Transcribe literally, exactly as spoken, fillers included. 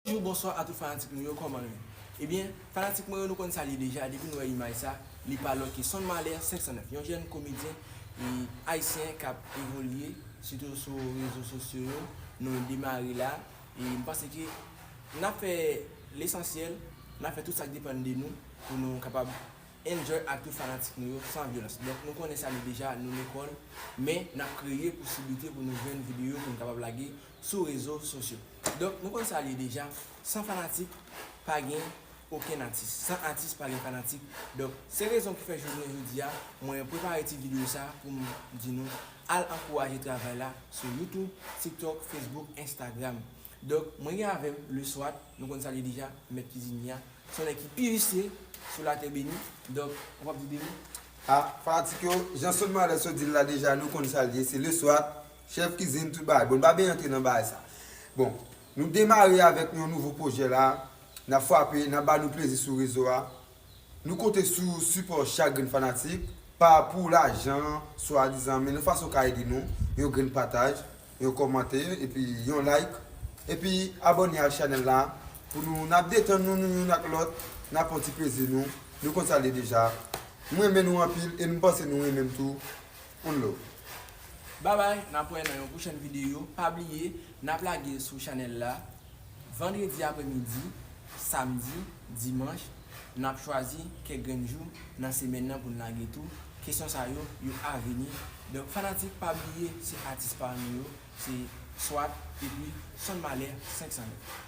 Bonjou, bonswa a tout fanatik nou yo, kòman nou ye? Ebyen, fanatik mwen yo, nou konn sa l ye deja, depi nou wè imaj sa, li pa lòt ke Son Malè senk san nèf, yon jèn komedyen e ayisyen k ap evolye, sitou sou rezo sosyo yo. Nou demare la, e m panse ke n ap fè lesansyèl, n ap fè tout sa k depann de nou pou nou kapab enjoy ak tout fanatik nou yo san vyolans. Donk, nou konnen sa l ye deja, nou lekòl, men n ap kreye posiblite pou nou jwenn videyo pou nou kapab lage sou rezo sosyo. Donk, nou konn sa l ye deja, san fanatik, pa gen okenn atis. San atis, pa gen fanatik. Donk, se rezon ki fè jounen jodi a, mwen prepare ti videyo sa pou m di nou, al ankouraje travay la sou YouTube, TikTok, Facebook, Instagram. Donk, mwen gen avè m Le Swat, nou konn sa l ye deja, mèt kizini a. Se yon nèg ki pi visye sou latè beni. Donk, ou p ap di de mo? A, fanatik yo, jan Son Malè sot di l la deja, nou konn sa l ye, se Le Swat, chèf kizin, tout bagay. Bon, n pa byen antre nan bagay sa. Bon, nou demare avèk yon nouvo pwojè la, n ap frape, n ap ba nou plezi sou rezo a. Nou konte sou sipò chak grenn fanatik, pa pou lajan, swadizan, men yon fason ka ede nou, yon grenn pataj, yon kòmantè, epi yon like, epi abòne ak chanèl la, pou nou, n ap detann nou, nou youn ak lòt, n ap pran ti plezi nou, nou konn sa l ye deja. M renmen nou anpil, e m panse nou renmen m tou. One love. Babay, n ap wè nan yon pwochèn videyo. Pa bliye, n ap lage sou chanèl la vandredi aprèmidi, samdi, dimanch. N ap chwazi kèk grenn jou nan semèn nan pou n lage tou. Kesyon sa yo, yo avini. Donk, fanatik, pa bliye, se atis pa nou yo, se Swat epi Son Malè senk san nèf.